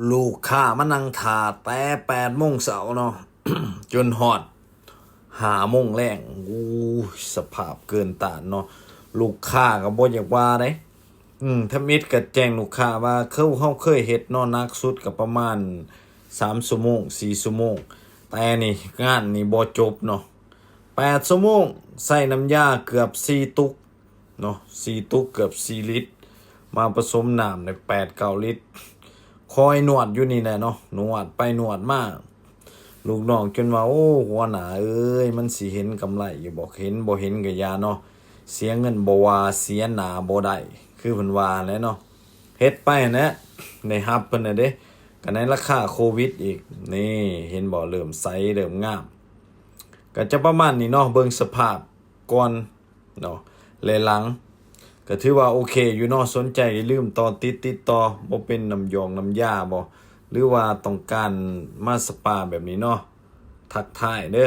ລູກຄ້າມານັ່ງຖ້າແຕ່ແປດໂມງເຊົ້າເນາະ ຈົນຮອດຫ້າໂມງແລງ. ໂອ້ຍ ສະພາບເກີນຕ້ານເນາະ. ລູກຄ້າກໍບໍ່ຢາກວ່າໃດ. ອືມ ທຳອິດກໍແຈ້ງລູກຄ້າວ່າ ເຮົາ ເຮົາເຄີຍເຮັດເນາະ ໜັກສຸດກໍປະມານສາມຊົ່ວໂມງ ສີ່ຊົ່ວໂມງ, ແຕ່ນີ້ງານນີ້ບໍ່ຈົບເນາະ. ແປດຊົ່ວໂມງ ໃສ່ນ້ຳຢາເກືອບສີ່ຕຸກເນາະ ສີ່ຕຸກ ເກືອບສີ່ລິດ ມາປະສົມນ້ຳໄດ້ແປດເກົ້າລິດ. ຄອຍນວດຢູ່ນີ້ແຫຼະເນາະ ນວດໄປນວດມາ. ລູກນ້ອງຈົນວ່າ ໂອ້ ຫົວໜ້າເອີຍ ມັນຊິເຫັນກຳໄລຢູ່ບໍ່? ເຫັນບໍ່ເຫັນກໍຢ່າເນາະ, ເສຍເງິນບໍ່ວ່າ ເສຍໜ້າບໍ່ໄດ້ ຄືເພິ່ນວ່າແຫຼະເນາະ. ເຮັດໄປຫັ້ນແຫຼະ ໄດ້ຮັບເພິ່ນນະເດ້ ກໍໃນລາຄາໂຄວິດອີກ. ນີ້ ເຫັນບໍ່? ເລີ່ມໃສ ເລີ່ມງາມ. ກໍຈະປະມານນີ້ເນາະ ເບິ່ງສະພາບກ່ອນເນາະ ແລະ ຫຼັງ ກໍຖືວ່າໂອເຄຢູ່ເນາະ. ສົນໃຈຢ່າລືມຕໍ່ຕິດ ຕິດຕໍ່ ບໍ່ເປັນນ້ຳຢອງນ້ຳຢາບໍ່ ຫຼືວ່າຕ້ອງການມາສະປາແບບນີ້ເນາະ ທັກທາຍເດີ້.